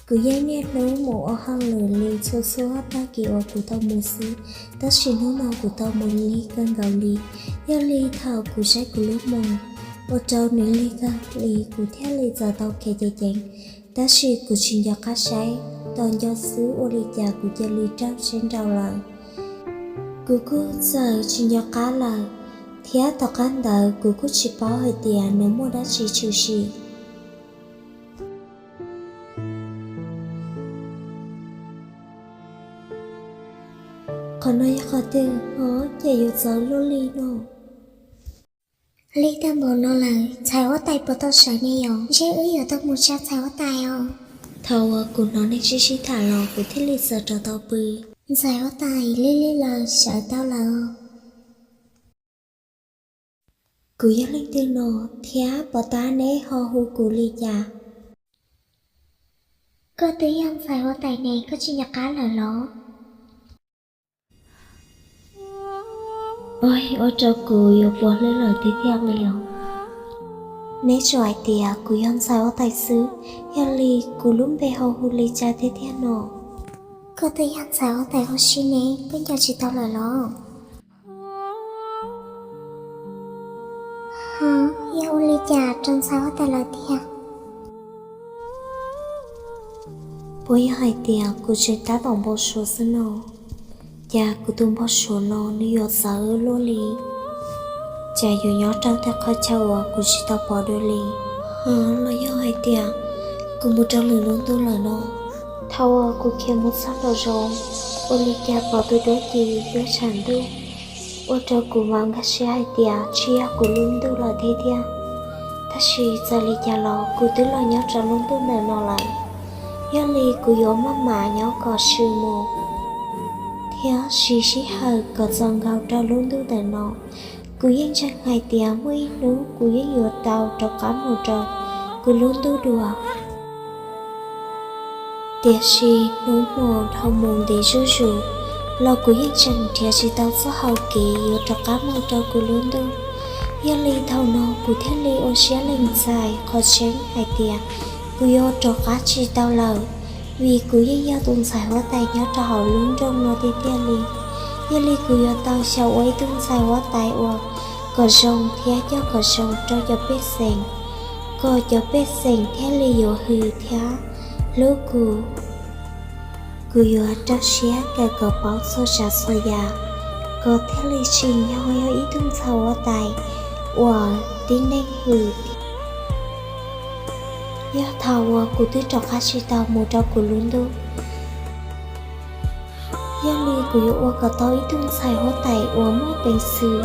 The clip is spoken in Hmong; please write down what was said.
Kuv yeej niaj hnub mus ua hauj lwm li txhua txhua tag kis uas kuv tau mus xwb, tab sis hnub no kuv tau mus lig kawg nkaus li. Yog li thaum kuv saib kuv lub moos ua rau nws lig kawg li, kuv thiaj li txawm tau khiav ceev ceev, tab sis kuv tsis nco qab saib, tos nco xwb ua li cas kuv cia li raug siab nrau lawm. Kuv kuj txawm tsis nco qab lawm, thiab tom qab ntawd kuv kuj tsis paub hais tias nws muaj dab tsi tshwm sim. Qhov no yog qhov twg ho ces yuav txawv luaj li no? Lig tag npaum no lawm, ntxhais huab tais puas tau sawv ne yom? Ntshe wb yuav tau mus tsa ntxhais huab tais os. Thaum uas kuv hnov neeg sib sib tham los kuv thiaj li txawm rov tau pw. Ntxhais huab tais, lig lig lawm, sawv tau lawm os. Kuv yog leej twg no thiab pom tab neb ho hu kuv li cas? Koj twb yog ntxhais huab tais ne, koj tsis nco qab lawm los? Ua rau kuv yuav puas hlwb lawm tiag tiag li os. Neb tsuas hais tias kuv yog ntxhais huab tais xwb, yog li kuv lub npe ho hu li cas tiag tiag no? Koj twb yog ntxhais huab tais huab si ne, koj nco tsis tau lawm los? Ho yog ua li cas rau ntxhais huab tais lawm tiag? Puas yog hais tias kuv tseem tab tom npau suav xwb no? Cas kuv tus npau suav no nws yuav txawv luaj li? Cas yuav nyob rau tej qhov chaw uas kuv tsis tau pom dua li? Ho los yog hais tias kuv mus rau lwm lub ntuj lawm no? Thaum uas kuv khiav mus txog nraum zoov, ua li cas pom tus duab ci yuav tshav ntuj, ua rau kuv mam nkag siab hais tias tsis yog kuv lub ntuj lawm tiag tiag. Tab sis txawm li cas los kuv twb los nyob rau lub ntuj ntawm no lawm. Yog li kuv yuav maj mam nyob kom swm mus thiab siv sij hawm kom txaus nkaus rau lub ntuj ntawm no. Kuv yeej ntseeg hais tias muaj ib hnub kuv yeej yuav tau rov qab mus rau kuv lub ntuj dua. Tiam sis hnub hmo dhau mus ntev zuj zus los kuv yeej tseem nrhiav tsis tau txoj hau kev yuav rov qab mus rau kuv lub ntuj. Yog li thaum no kuv thiaj li ua siab lees txais qhov tseeb hais tias kuv yuav rov qab tsis tau lawm, vim kuv yeej yog tus ntxhais huab tais nyob rau hauv lub nroog no tiag tiag li. Yog li kuv yuav tau xyaum ua ib tug ntxhais huab tais uas kom zoo thiab coj kom zoo rau cov pej xeem, kom cov pej xeem thiaj li yuav hwm thiab hlub kuv. Kuv yuav rau siab kawm kom paub txhua tsav txhua yam, kom thiaj li tsim nyog yog ib tug ntxhais huab tais uas tib neeg hwm. Yog thaum uas kuv twb rov qab tsis tau mus rau kuv lub ntuj, yog li kuv yuav ua kom tau ib tug ntxhais huab tais uas muaj peev xwm,